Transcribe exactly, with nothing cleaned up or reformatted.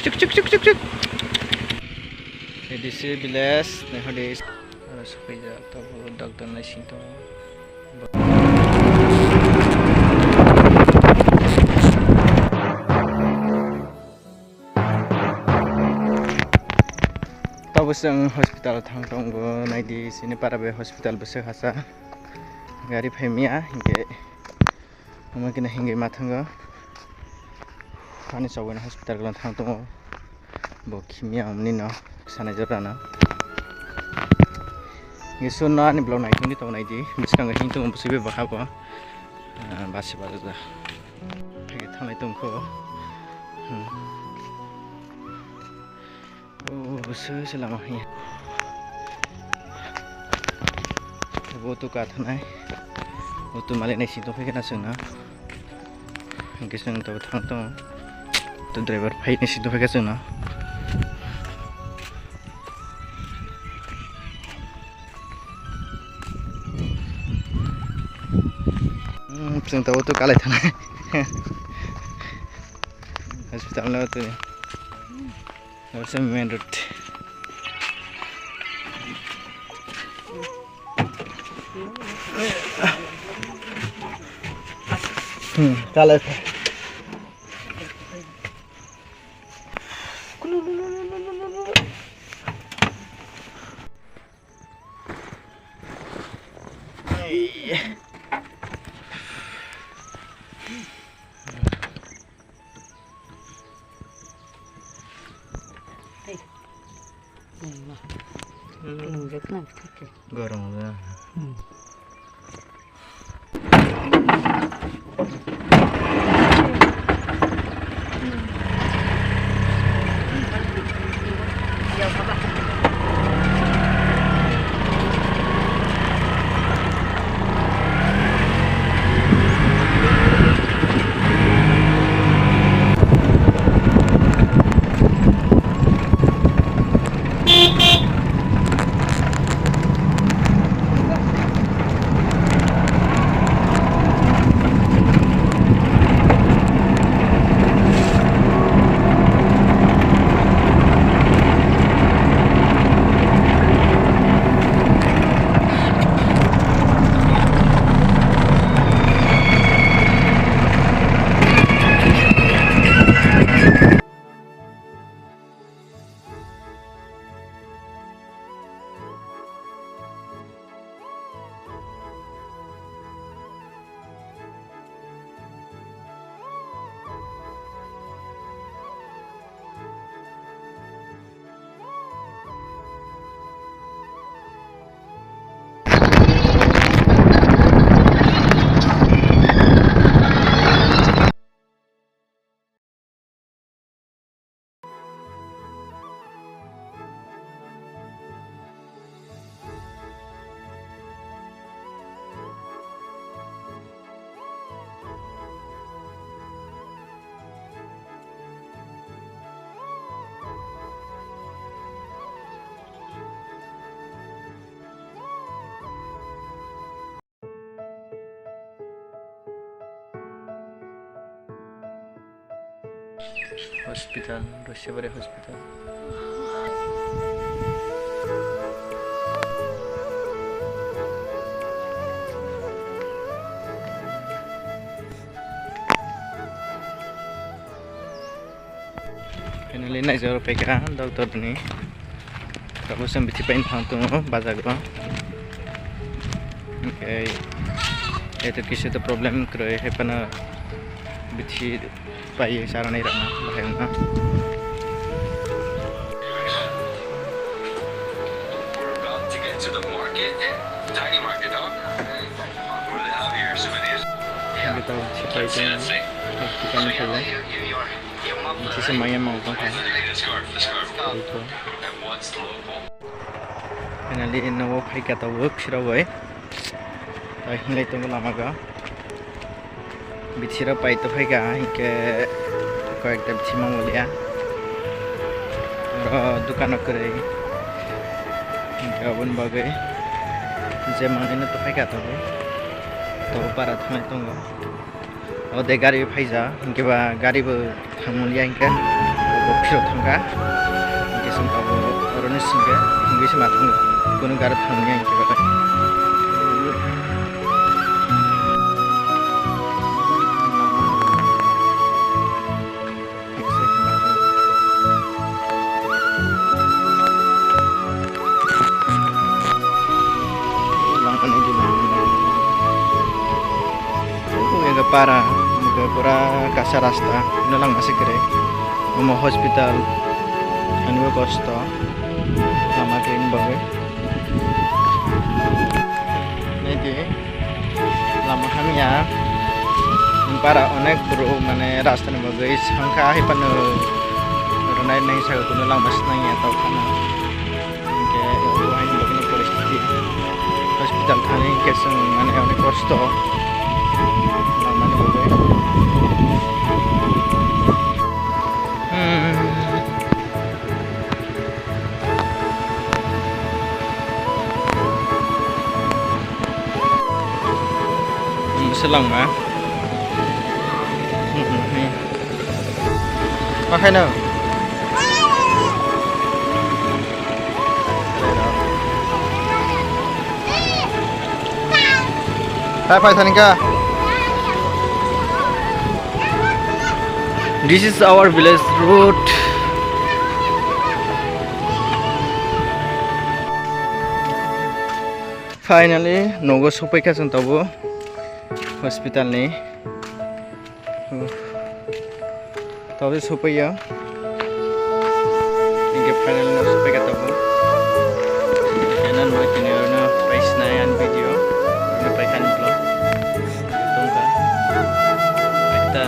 Chuk, chuk, chuk, chuk, chuk. A D C village, naihode. Aro sokphaijak, tabuk doctor naising tongo. Tabuk chwng hospital thang tongo, naidi chini para bai hospital bwswk hasa gari phaimya hinkhe. Omo khe hingwi ma thango. Ani chawino hospital gwnang thang tongo. Bo khimya omni no sanai jora no. Gisu no ani vlog nai tongdi tong nai di. Bwskango hing tongo bwswi bai bwkha bo. Ah, basi bari da. Phai thanglai tongkho. Hmm. O, se, se lama hai. Bo tu ka thanai. Bo tu malik nai si to phai kana sengna. Hingke seng to thang to. To driver phai nai si to phai ka sengna. Hmm, seng to tu kalai thanai. Hospital na tu. Aro se main road. Hmm, kalai pha. Hey. Nangma. Hmm. Nang jek nang thake. Gorong na. Hmm. Hospital, Roshibari Hospital. Finally naijak rok paikha doctor ni. Tabuk chwng bithi paina thang tongo bajago. Hwnkhe eto kisa to problem kwrwi hai phano bithi paiwi charwna rwna bahai wngna. We're about to get to the market. Tiny market, though. Where the heavier souvenirs. Hwnkhe tabuk bithi pai tongo. Tikani khaijak. Bithi se maya mang tongkha. Finally, nogo phaikha tabuk sirogwi. Tai hinlai tongo lamago. Bithi rok pai to phaikha, hinkhe koi ekta bithi mangoliya. Oro dukano kwrwi. Hinkhe aboni bagwi je manwino to phaikha tabuk. Tabuk bara thanglai tongo. O de gari phaijak, hinkhe ba gari bo thangmani ya hinkhe. Bo phiro thangkha. Hingke chwng abo oroni singke hingke se ma thangkha. Kunu gari thangya hingke ba. Langmani di langmani. Ega para, ega pura kasa rasta, ino langma se kwrwi. Omo hospital, ani bo kosto, lama kwrwini bagwi. Nai di, lama hamya, para onek bwrwi mane rasta ni bagwi sangkha, hai phano rwnai nai sa kuno langma se nangya tawkhano. Hingke, ohaini bagwino poristiti. Hospital thani hingke chwng mane onek kosto. Langmani bagwi. Hmm. Hmm, se langma. Hmm, hmm, hmm. Ma khaino? Hai, phai thani kha. This is our village road. Finally, nogo sophaikha chwng tabuk hospital ni. Tabuk sopaiya. Hingke final no sopai ka tabuk. Final no kini no pai sinai an video. No pai kan vlog. Tungka. Ekta